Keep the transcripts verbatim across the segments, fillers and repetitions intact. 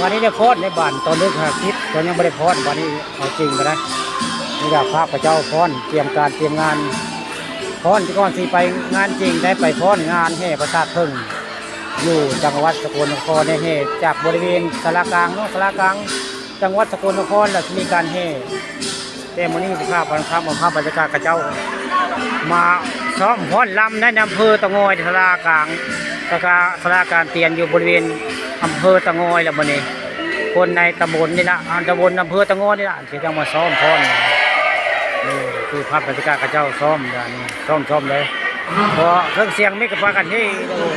บัดนี้ได้ฟ้อนในบ้านตอนดึกหาคิดตอนยังบ่ได้ฟ้อน บัดนี้เอาจริงก็ได้ นี่ก็พระพระเจ้าฟ้อนเตรียมการเตรียมงาน ฟ้อนก่อนสิไปงานจริงได้ไปฟ้อนงานแห่พระธาตุเพิ่ง อยู่จังหวัดสกลนคร ได้แห่จากบริเวณศาลากลางเนาะ ศาลากลางจังหวัดสกลนคร แล้วสิมีการแห่ แต่มื้อนี้สิพาไปครับ มาภาพบรรยากาศเขาเจ้า มาซ้อมฟ้อนรำในอำเภอเตางอย ศาลากลาง แล้วก็ศาลากลางเตียนอยู่บริเวณอำเภอเตางอยแล้วมื้อนี้ คนในตำบลนี่ละ อ่า ตำบลอำเภอเตางอยนี่ละ สิจั่งมาซ้อมฟ้อน นี่คือภาพบรรยากาศเขาเจ้าซ้อมอยู่นี่ ซ้อม ซ้อมเลย เพราะเครื่องเสียงมีกับปากันเฮ้ เออ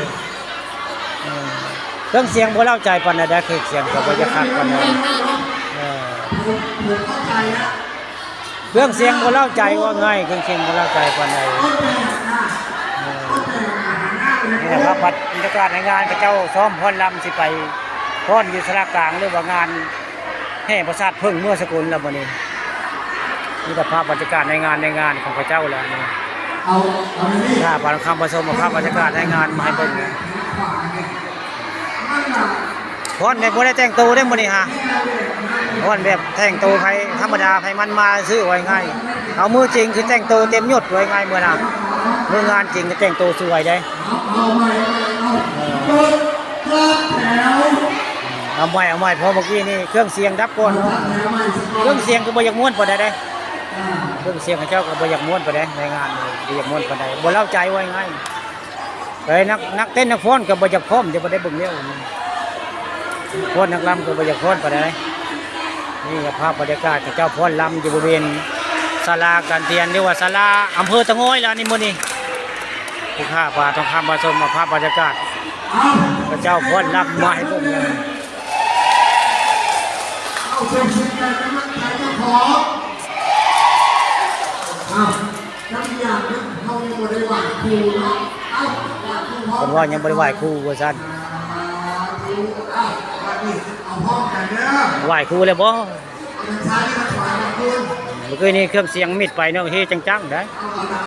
เครื่องเสียงบ่เร้าใจปานใดเด้อ เครื่องเสียงก็บ่จะคักปานใด เออ เครื่องเสียงบ่เร้าใจว่าไง เครื่องเสียงบ่เร้าใจปานใด เออ นี่แหละครับ บรรยากาศในงานเขาเจ้าซ้อมฟ้อนรำสิไปฟ้อนอยู่ศาลากลาง หรือว่างานแห่พระธาตุเพิ่งเมืองสกลแล้วมื้อนี้ นี่ก็ภาพบรรยากาศในงาน ในงานของเขาเจ้าแล้วนี่ เอา เอานี่ ถ้าปานคำผสมกับภาพบรรยากาศในงานมาให้เบิ่ง ฟ้อนแบบบ่ได้แต่งตัวเด้มื้อนี้ฮะ ฟ้อนแบบแต่งตัวไผธรรมดาไผมันมาซื่อว่าง่าย เอามื้อจริงคือแต่งตัวเต็มยศว่าง่ายมื้อน่ะ มื้องานจริงก็แต่งตัวสวยเด้ เอาใหม่ เอาใหม่ เพราะเมื่อกี้นี่เครื่องเสียงดับก่อน เครื่องเสียงก็บ่อยากม่วนปานใดเด้ เครื่องเสียงเขาเจ้าก็บ่อยากม่วนปานใดในงานนี่ บ่อยากม่วนปานใด บ่เร้าใจว่าง่าย เอ้ย นัก นักเต้นนักฟ้อนก็บ่อยากพร้อม เดี๋ยวบ่ได้เบิ่งแล้ว ฟ้อนนักรำก็บ่อยากฟ้อนปานใด นี่ก็ภาพบรรยากาศเขาเจ้าฟ้อนรำอยู่บริเวณศาลาการเตียน หรือว่าศาลาอำเภอเตางอยแล้วนี่มื้อนี้ ผู้ข้าป่าทองคำมาชมมาภาพบรรยากาศเขาเจ้าฟ้อนรำมาให้เบิ่งนะ เอาส่งเสียงแรงกำลังใจเจ้าของ เอา จักอย่างนะ เฮายังบ่ได้ไหว้ครูเนาะ เอ้า ไหว้ครูพร้อม เพิ่นว่ายังบ่ได้ไหว้ครูว่าซั่น สาธุ เอ้า บัดนี้เอาพร้อมกันเด้อ ไหว้ครูแล้วบ่ เอาเป็นชาที่มาถวายพระคุณ เมื่อคืนนี้เครื่องเสียงมิดไปเนาะ เฮจังๆ ได้ เอา